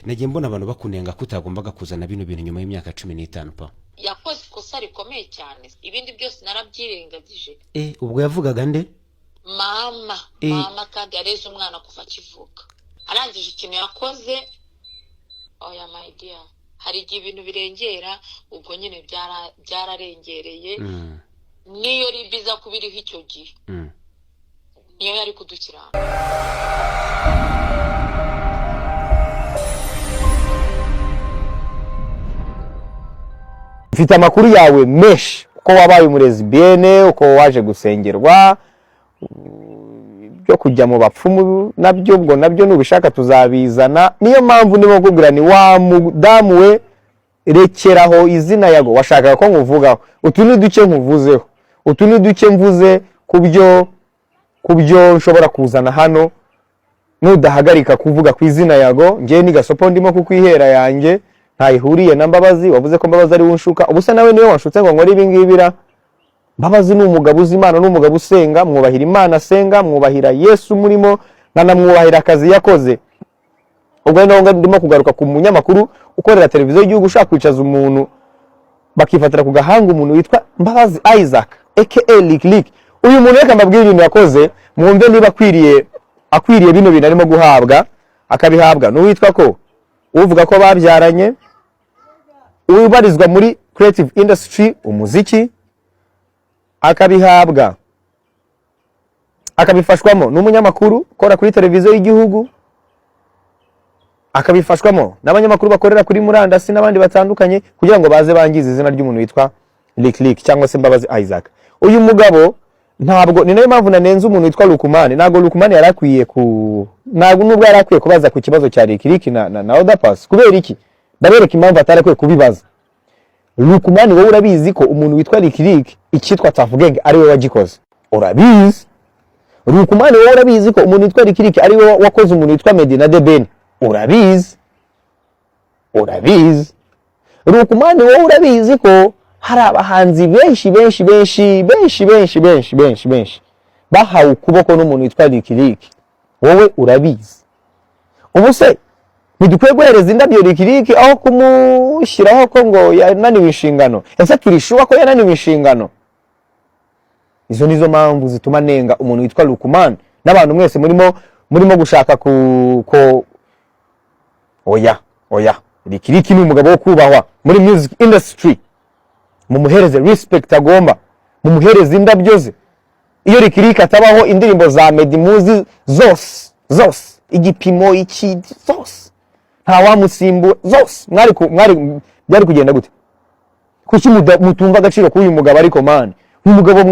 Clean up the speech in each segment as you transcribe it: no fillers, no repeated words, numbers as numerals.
Nagiye mbona abantu bakunenga ko utagombaga kuzana bino bintu nyuma y'imyaka 15 pa. Yakoze ikosa rikomeye cyane, ibindi byose narabyirengagije. Ubwo yavugaga nde? Mama. Mama, kandi yareze umwana kuva akivuka. Arangije ikintu yakoze, oya my dear, hari igihe ibintu birengera, ubwo nyine byararengereye. Niyo RIB iza kuba iriho icyo gihe, niyo yari kudukirana. Mfite amakuru yawe menshi, uko wabaye umurezibiyene, uko waje gusengerwa, byo kujya mu bapfumu nabyo, ubwo nabyo nubishaka tuzabizana. Niyo mpamvu ndimo kukubwira ni wa mudamu we, rekeraho izina Yago washakaga ko nkuvugaho. Utu ni duke nkuvuzeho, utu ni duke mvuze ku byo nshobora kuzana hano. Nudahagarika kuvuga ku izina Yago, njyewe ni gasopo ndimo kukwihera yanjye ntayihuriye na Mbabazi. Wavuze ko Mbabazi ari we unshuka, ubu se nawe niwe wanshutse ngo nkore ibi ngibi ra? Mbabazi ni umugabo uzi Imana, ni umugabo usenga, mwubahira Imana asenga, mwubahira Yesu murimo, nkanamwubahira akazi yakoze. Ubwo rero ndimo kugaruka ku munyamakuru ukorera televiziyo y'igihugu ushaka kwicaza umuntu bakifatira ku gahanga, umuntu witwa Mbabazi Isaac aka Lick Lick. Uyu muntu, reka mbabwire ibintu yakoze, mwumve niba akwiriye bino bintu arimo guhabwa, akabihabwa n'uwitwa ko uvuga ko babyaranye, ubarizwa muri creative industry, umuziki, akabihabwa akabifashwamo n'umunyamakuru ukora kuri televiziyo y'igihugu, akabifashwamo n'abanyamakuru bakorera kuri murandasi n'abandi batandukanye, kugira ngo baze bangize izina ry'umuntu witwa Lick Lick cyangwa se Mbabazi Isaac. Uyu mugabo ntabwo, ni nayo mpamvu nanenze umuntu witwa Lukumani. Ntabwo Lukumani yari akwiye ku ntabwo nubwo yari akwiye kubaza ku kibazo cya Lick Lick na Oda Paccy. Kubera iki? Ndabereka impamvu atari akwiye kubibaza. Lukumani, wowe urabizi ko umuntu witwa Lick Lick icyitwa Tuff Gang ari we wagikoze, urabizi. Lukumani, wowe urabizi ko umuntu witwa Lick Lick ari we wakoze umuntu witwa Meddy na The Ben, urabizi, urabizi. Lukumani, wowe urabizi ko hari abahanzi benshi benshi benshi benshi benshi benshi benshi benshi bahawe ukuboko n'umuntu witwa Lick Lick, wowe urabizi. Ubu se ntidukwiye guhereza indabyo Lick Lick aho kumushyiraho ko ngo yananiwe inshingano? Ese turi sure ko yananiwe inshingano? Izo nizo mpamvu zituma nenga umuntu witwa Lukumani n'abantu mwese murimo gushaka ku ko. Oya, oya, Lick Lick ni umugabo wo kubahwa muri music industry, mumuhereze respect agomba, mumuhereze indabyo ze. Iyo Lick Lick atabaho, indirimbo za Meddy muzi zose zose, igipimo iki zose, nta wamusimbura zose, mwari byari kugenda gute? Kuki mutumva agaciro k'uyu mugabo? Ariko man, umugabo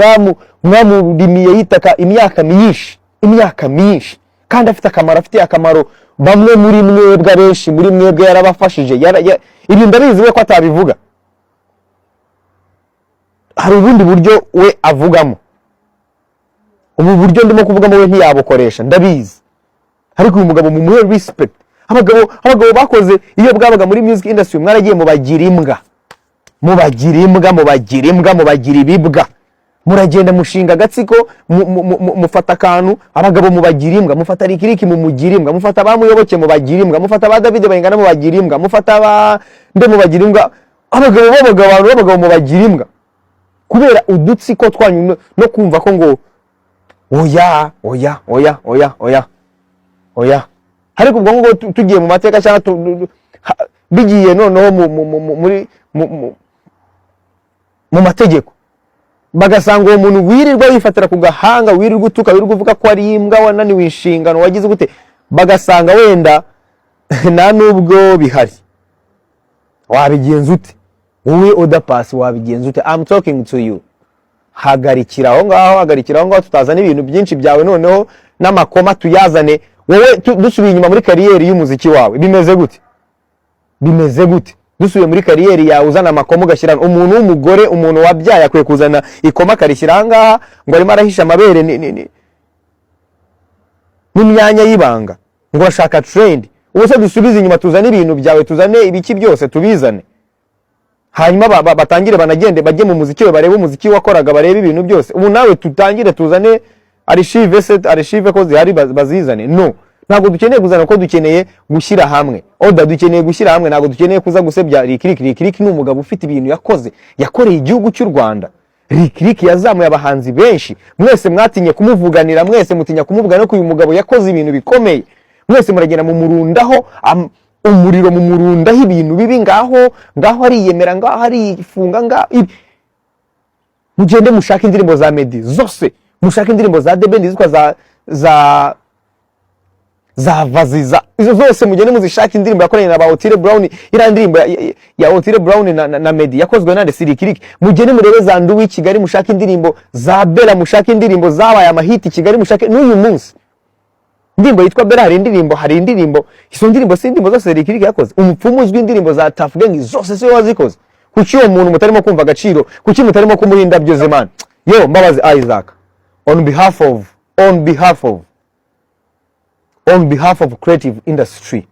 mwamurimiye yitaka imyaka myinshi, imyaka myinshi, kandi afite akamaro, afitiye akamaro bamwe muri mwebwe, abenshi muri mwebwe yarabafashije. Ibi ndabizi we ko atabivuga, hari ubundi buryo we avugamo, ubu buryo ndimo kuvugamo we ntiyabukoresha, ndabizi. Ariko uyu mugabo mumuhe respect. Abagabo bakoze iyo bwabaga muri music industry, mwaragiye mubagira imbwa, mubagira imbwa, mubagira imbwa, mubagira ibibwa, muragenda mushinga agatsiko, mufata akantu, abagabo mubagira imbwa, mufata Lick Lick mumugira imbwa, mufata abamuyoboke mubagira imbwa, mufata ba David Bayingana mubagira imbwa, mufata ba nde mubagira imbwa, abagabo b'abagabo, abantu b'abagabo mubagira imbwa kubera udutsiko twanyu no kumva ko ngo oya, oya, oya, oya, oya, oya. Ariko ubwo ngubwo tugiye mu mateka cyangwa bigiye noneho muri mu mategeko, bagasanga uwo muntu wirirwa wifatira ku gahanga, wirirwa utuka, wirirwa uvuga ko ari imbwa, wananiwe inshingano, wagize gute, bagasanga wenda nta nubwo bihari, wabigenza ute? Wowe Oda Paccy, wabigenza ute? I'm talking to you. Hagarikira aho ngaho, hagarikira aho ngaho, tutazana ibintu byinshi byawe noneho n'amakoma tuyazane. Wowe dusubiye inyuma muri career y'umuziki wawe, bimeze gute? Bimeze gute dusubiye muri career yawe, uzana amakoma ugashyira umuntu w'umugore, umuntu wabyaye akwiye kuzana ikoma akarishyira aha ngaha ngo arimo arahisha amabere n'imyanya y'ibanga, ngo ashaka trend? Ubu se dusubize inyuma, tuzane ibintu byawe, tuzane ibiki byose tubizane, hanyuma batangire banagende bajye mu muziki we, barebe umuziki wakoraga, barebe ibintu byose. Ubu nawe tutangire tuzane archive se, archive ko zihari, bazizane? No, Ntabwo dukeneye kuzana ko dukeneye gushyira hamwe. Oda, dukeneye gushyira hamwe, ntabwo dukeneye kuza gusebya Lick Lick. Lick Lick ni umugabo ufite ibintu yakoze, yakoreye igihugu cy'u Rwanda. Lick Lick yazamuye abahanzi benshi. Mwese mwatinye kumuvuganira, mwese mutinya kumuvuganira ko uyu mugabo yakoze ibintu bikomeye. Mwese muragenda mumurundaho umuriro, mumurundaho ibintu bibi. Ngaho ngaho ariyemera, ngaho arifunga, ngaho mugende mushake indirimbo za Meddy zose, mushake indirimbo za The Ben zitwa za Vaziza, izo zose mugende muzishake. Indirimbo yakoranye na ba Otile Brown, iriya ndirimbo ya Otile Brown na Meddy yakozwe nande? Si Lick Lick? Mugende murebe za Nduwi Kigali, mushake indirimbo za Bella, mushake indirimbo zabaye amahiti Kigali, mushake n'uyu munsi indirimbo yitwa Bella. Hari indirimbo, izo ndirimbo si indirimbo zose Lick Lick yakoze? Umupfumu uzwi, indirimbo za Tuff Gang zose si we wazikoze? Kuki uwo muntu mutarimo kumva agaciro? Kuki mutarimo kumuha indabyo ze, man? Yo, Mbabazi Isaac, on behalf of creative industry,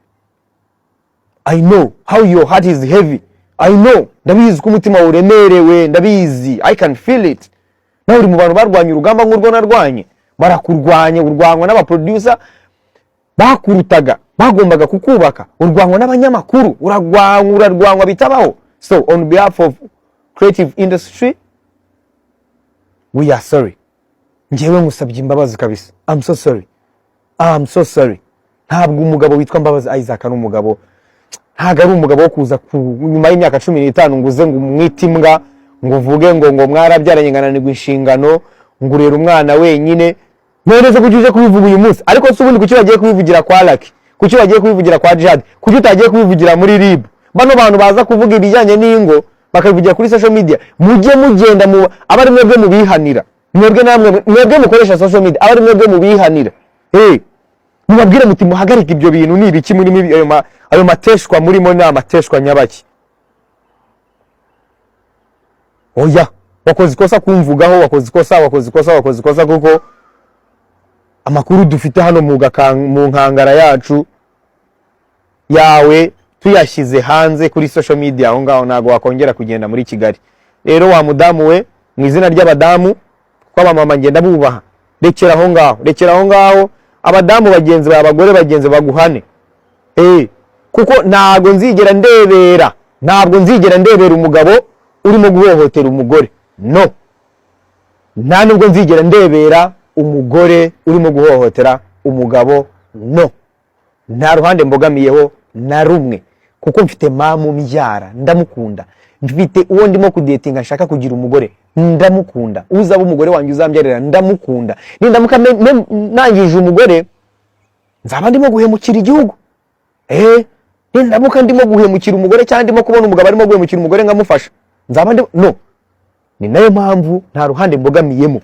I know how your heart is heavy. I know, ndabizi ko umutima uremerewe, ndabizi, I can feel it. Nawe uri mu bantu barwanya urugamba nk'urwo narwanye. Barakurwanya, urwanywa n'abaproducer bakurutaga, bagombaga kukubaka, urwanywa n'abanyamakuru, urarwanywa, urarwanywa bitabaho. So on behalf of creative industry, we are sorry. Njyewe musabye imbabazi kabisa. I'm so sorry, I'm so sorry. Ntabwo umugabo witwa Mbabazi Isaac ari umugabo, ntabwo ari umugabo wo kuza ku nyuma y'imyaka 15 ngo uze ngo umwite imbwa, ngo uvuge ngo mwarabyaranye, ngananirwa inshingano, ngo urera umwana wenyine. None se kuki uje kubivuga uyu munsi? Ariko se ubundi kuki bagiye kubivugira kwa Lucky? Kuki bagiye kubivugira kwa Jihad? Kuki utagiye kubivugira muri RIB? Bano bantu baza kuvuga ibijyanye n'ingo bakabivugira kuri social media, mujye mugenda mu aba ari mwebwe mubihanira. Mwebwe namwe, mwebwe mukoresha social media, aba ari mwebwe mubihanira. Hey, mubabwire muti muhagarike ibyo bintu. Ni ibiki murimo? Ayo mateshwa murimo ni amateshwa nyabaki? Oya, wakoze ikosa kumvugaho, wakoze ikosa, wakoze ikosa, wakoze ikosa, kuko amakuru dufite hano mu nkangara yacu yawe tuyashyize hanze kuri social media aho ngaho, ntabwo wakongera kugenda muri Kigali. Rero wa mudamu we, mu izina ry'abadamu, kuko abamama ngenda bubaha, rekera aho ngaho, rekera aho ngaho. Abadamu bagenzi bawe, abagore bagenzi baguhane, kuko ntabwo nzigera ndebera, ntabwo nzigera ndebera umugabo urimo guhohotera umugore. No, nta nubwo nzigera ndebera umugore urimo guhohotera umugabo. No, nta ruhande mbogamiyeho na rumwe, kuko mfite mama umbyara, ndamukunda. Mfite uwo ndimo kudatinga, nshaka kugira umugore, ndamukunda. Uzaba umugore wanjye, uzambyarira, ndamukunda. Nindamuka nangije umugore, nzaba ndimo guhemukira igihugu. Nindamuka ndimo guhemukira umugore, cyangwa ndimo kubona umugabo arimo guhemukira umugore nkamufasha, nzaba ndimo no. Ni nayo mpamvu nta ruhande mbogamiyemo.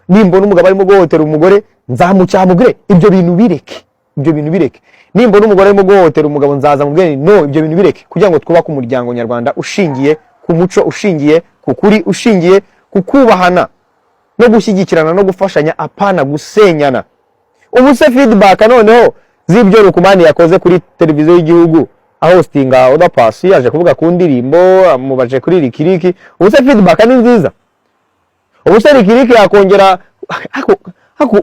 Nimbona umugabo arimo guhohotera umugore, nzamucyaha, mubwire ibyo bintu bireke, ibyo bintu bireke. Nimbona umugore arimo guhohotera umugabo, nzaza mubwire no, ibyo bintu bireke, kugira ngo twubake umuryango nyarwanda ushingiye ku muco, ushingiye ku kuri, ushingiye ku kubahana no gushyigikirana no gufashanya, apana gusenyana. Ubu se feedback noneho z'ibyo Lukumani yakoze kuri televiziyo y'igihugu, ahostinga Oda Paccy, yaje kuvuga ku ndirimbo, amubaje kuri Lick Lick, ubu se feedback ni nziza? Ubu se Lick Lick yakongera ako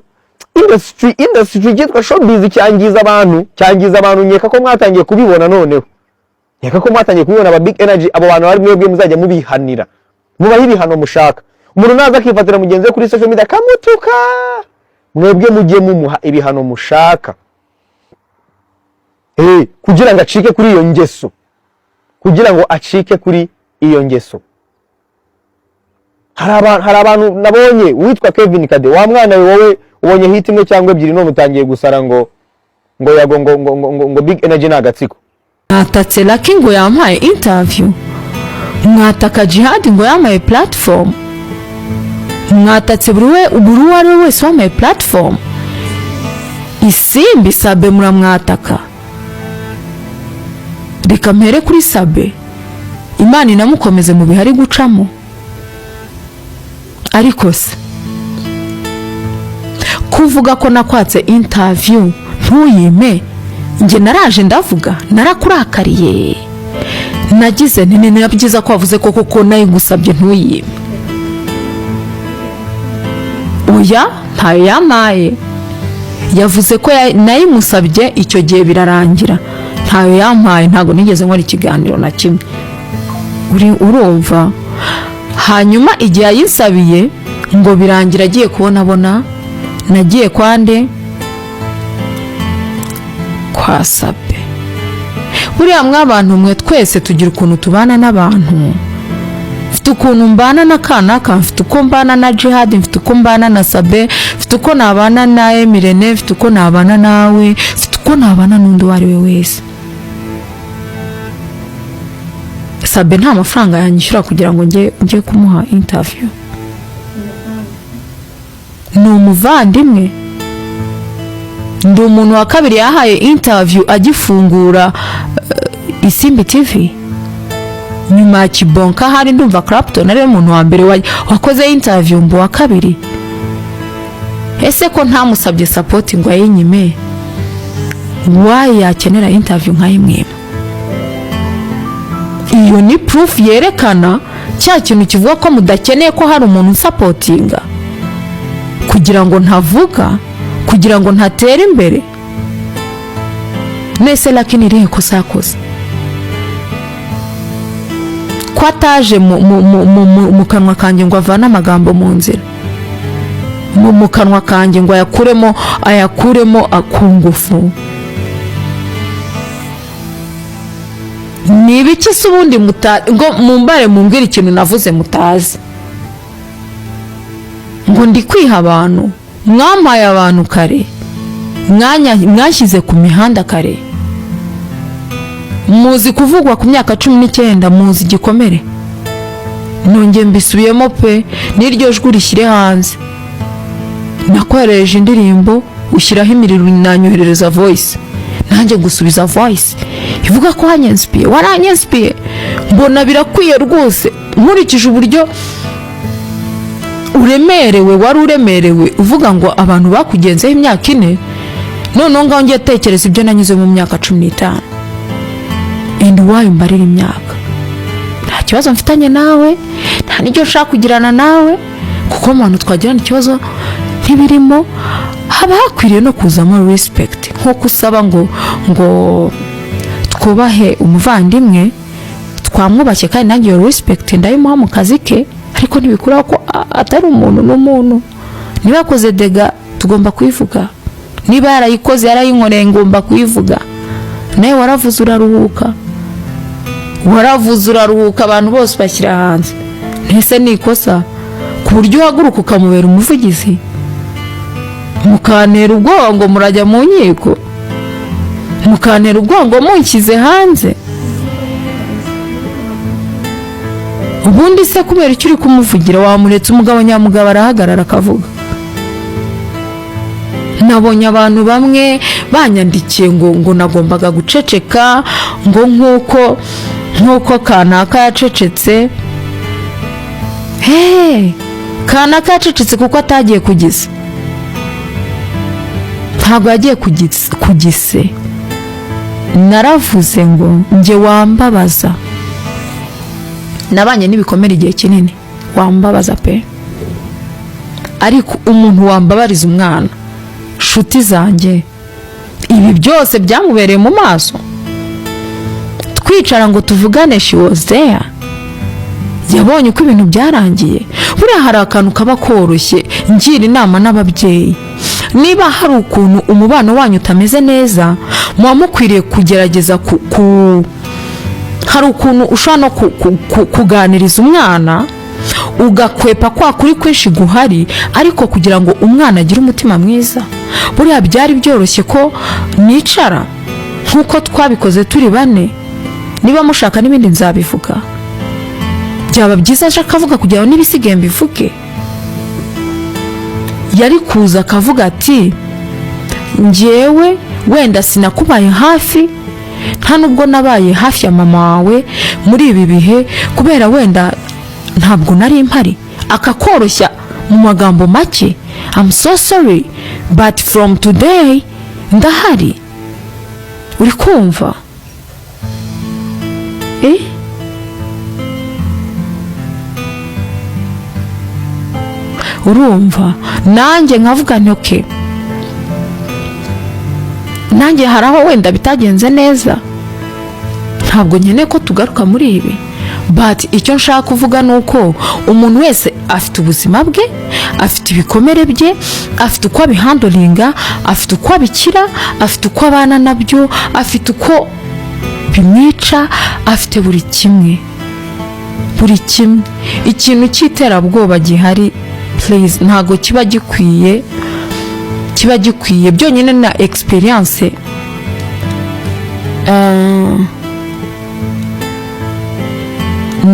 industry cyitwa showbiz cyangiza abantu, cyangiza abantu. Nkeka ko mwatangiye kubibona noneho, nkeka ko mwatangiye kubibona, aba Big Energy. Abo bantu bari mwebwe muzajya mubihanira, mubahe ibihano mushaka. Umuntu naza akifatira mugenzi we kuri social media akamutuka, mwebwe mujye mumuha ibihano mushaka, kugira ngo acike kuri iyo ngeso, kugira ngo acike kuri iyo ngeso. Hari abantu nabonye witwa Kevin Kade, wa mwana we, wowe ubonye hit imwe cyangwa ebyiri none utangiye gusara ngo yago ngo Big Energy ni agatsiko. Mwatatse Lucky ngo yampaye interview, mwataka Jihad ngo yampaye platform, mwatatse buri uwo ari we wese wampaye platform. Isimbi Sabe muramwataka. Reka mpere kuri Sabe, Imana inamukomeze mu bihe ari gucamo. Ariko se kuvuga ko nakwatse interview ntuyime, njye naraje ndavuga, narakurakariye, nagize nti ni byiza ko wavuze ko koko nayigusabye ntuyime. Oya, ntayo yampaye. Yavuze ko nayimusabye icyo gihe birarangira, ntayo yampaye, ntabwo nigeze nkora ikiganiro na kimwe. Urumva, hanyuma igihe yayinsabiye ngo birangira agiye kubonabona nagiye kwande kwa Sabe. Buriya mw'abantu mwe, twese tugira ukuntu tubana n'abantu. Mfite ukuntu mbana na kanaka, mfite uko mbana na Jihad, mfite uko mbana na Sabe, mfite uko nabana na Emirene, mfite uko nabana nawe, mfite uko nabana n'undi uwo ari we wese. Sabe nta mafaranga yanyishyura kugira ngo njye kumuha interview. Ni umuvandimwe, ndi umuntu wa kabiri yahaye interview agifungura Isimbi TV nyuma ya Kibonka. Hari ndumva Clapton ariwe muntu wa mbere wakoze interview, mbu wa kabiri. Ese ko ntamusabye support ngo ayinyime, why yakenera interview nkayimwima? Iyo ni proof yerekana cya kintu kivuga ko mudakeneye ko hari umuntu unsupportinga kugira ngo ntavuga, kugira ngo ntatere imbere. Nese Lucky ni irihe kosa yakoze ko ataje mu kanwa kanjye ngo avane amagambo mu nzira, mu kanwa kanjye ngo ayakuremo ku ngufu? Ni ibiki se ubundi ngo mumbare mumbwire ikintu navuze mutazi ngo ndi kwiha abantu? Mwampaye abantu kare, mwashyize ku mihanda kare, muzi kuvugwa ku myaka 19, muzi igikomere. Nongeye mbisubiyemo pe, n'iryo jwi urishyire hanze. Nakoherereje indirimbo, ushyiraho imiriro, nanyoherereza voice, nanjye gusubiza voice ivuga ko wanyinspiye. Waranyinspiye, mbona birakwiye rwose, nkurikije uburyo uremerewe, wari uremerewe uvuga ngo abantu bakugenzeho imyaka 4. Noneho ngaho ngiye tekereza ibyo nanyuze mu myaka 15, and why mbarira imyaka? Nta kibazo mfitanye nawe, nta n'icyo nshaka kugirana nawe, kuko mu bantu twagirana ikibazo ntibirimo. Haba hakwiriye no kuzamo respect, nk'uko usaba ngo twubahe umuvandimwe, twamwubashye, kandi nanjye iyo respect ndayimuha mu kazi ke, ariko ntibikuraho ko atari umuntu. N'umuntu niba yakoze dégâts tugomba kuyivuga, niba yarayikoze, yarayinkoreye, ngomba kuyivuga. Nawe waravuze uraruhuka, waravuze uraruhuka, abantu bose bashyira hanze. Ntese ni ikosa ku buryo uhaguruka ukamubera umuvugizi, mukantera ubwoba ngo murajya mu nkiko, mukantera ubwoba ngo munshyize hanze? Ubundi se kubera icyo uri kumuvugira? Wamuretse umugabo nyamugabo arahagarara akavuga. Nabonye abantu bamwe banyandikiye ngo nagombaga guceceka, ngo nk'uko kanaka yacecetse. He, kanaka yacecetse kuko atagiye kugisa, ntabwo yagiye kugise. Naravuze ngo njye wambabaza, nabanye n'ibikomere igihe kinini, wambabaza pe, ariko umuntu wambabariza umwana, nshuti zanjye, ibi byose byamubereye mu maso, twicara ngo tuvugane, she was there, yabonye uko ibintu byarangiye. Buriya hari akantu kaba koroshye, ngira inama n'ababyeyi: niba hari ukuntu umubano wanyu utameze neza, muba mukwiriye kugerageza ku hari ukuntu ushobora no kuganiriza umwana, ugakwepa kwa kuri kwinshi guhari, ariko kugira ngo umwana agire umutima mwiza. Buriya byari byoroshye ko nicara nk'uko twabikoze turi bane. Niba mushaka n'ibindi nzabivuga, byaba byiza aje akavuga kugira ngo n'ibisigaye mbivuge. Yari kuza akavuga ati: "Njyewe wenda sinakubaye hafi, nta nubwo nabaye hafi ya mama wawe muri ibi bihe, kubera wenda ntabwo nari mpari," akakoroshya mu magambo make, "I'm so sorry, but from today ndahari." Uri kumva, eh? Urumva, nanjye nkavuga nti okay. Nanjye hari aho wenda bitagenze neza, ntabwo nkeneye ko tugaruka muri ibi, but icyo nshaka kuvuga ni uko umuntu wese afite ubuzima bwe, afite ibikomere bye, afite uko abihandlinga, afite uko abikira, afite uko abana nabyo, afite uko bimwica, afite buri kimwe, buri kimwe. Ikintu cy'iterabwoba gihari, please, ntabwo kiba gikwiye, kiba gikwiye byonyine na experience.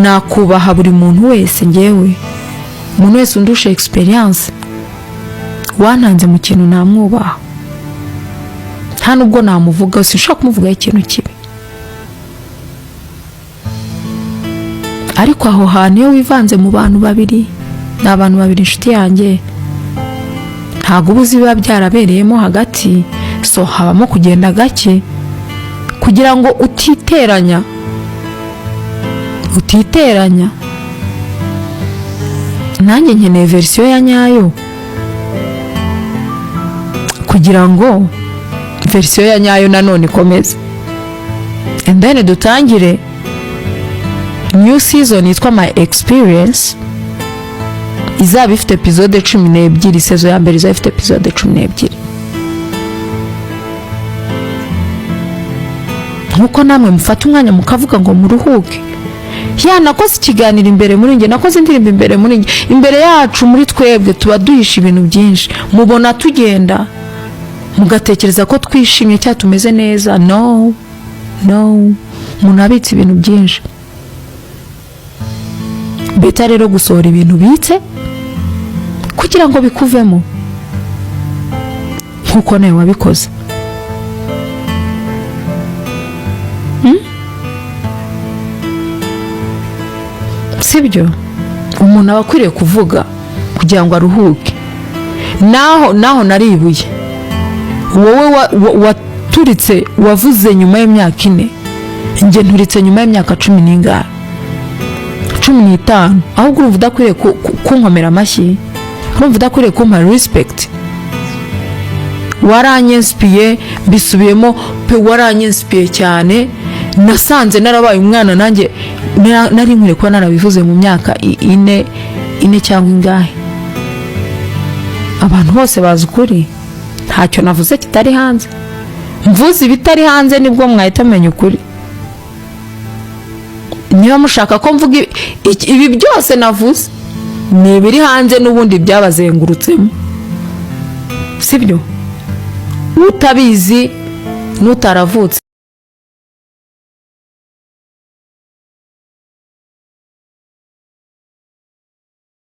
Nakubaha buri muntu wese. Ngewe umuntu wese undusha experience, wantanze mu kintu, namwubaha. Nta nubwo namuvuga, sinshobora kumuvugaho ikintu kibi. Ariko aho hantu iyo wivanze mu bantu babiri, ni abantu babiri, inshuti yanjye, ntabwo uba uzi ibiba byarabereyemo hagati. So habamo kugenda gake kugira ngo utiteranya, utiteranya. Nanjye nkeneye version ya nyayo, kugira ngo version ya nyayo nanone ikomeze, and then dutangire new season yitwa My Experience, izaba ifite episode 12. Saison ya mbere izaba ifite episode 12. Nkuko namwe mufata umwanya mukavuga ngo muruhuke. Ya, nakoze ikiganiro imbere muri njye, nakoze indirimbo imbere muri njye. Imbere yacu, muri twebwe, tuba duhisha ibintu byinshi. Mubona tugenda mugatekereza ko twishimye cyangwa tumeze neza. No, no, umuntu abitse ibintu byinshi. Better rero gusohora ibintu ubitse kugira ngo bikuvemo, nk'uko nawe wabikoze. Sibyo? Umuntu aba akwiriye kuvuga kugira ngo aruhuke. Naho naribuye, wowe waturitse, wavuze nyuma y'imyaka 4, njye nturitse nyuma y'imyaka cumi n'ingahe, 15. Ahubwo urumva udakwiriye kunkomera amashyi? Urumva udakwiriye kumpa respect? Waranyinspiye, mbisubiyemo pe, waranyinspiye cyane. Nasanze narabaye umwana nanjye. Nari nkwiye kuba narabivuze mu myaka ine cyangwa ingahe. Abantu bose bazi ukuri, ntacyo navuze kitari hanze. Mvuze ibitari hanze nibwo mwahita mumenya ukuri. Niba mushaka ko mvuga ibi byose navuze ni ibiri hanze, n'ubundi byabazengurutsemo, sibyo? Utabizi n'utaravutse.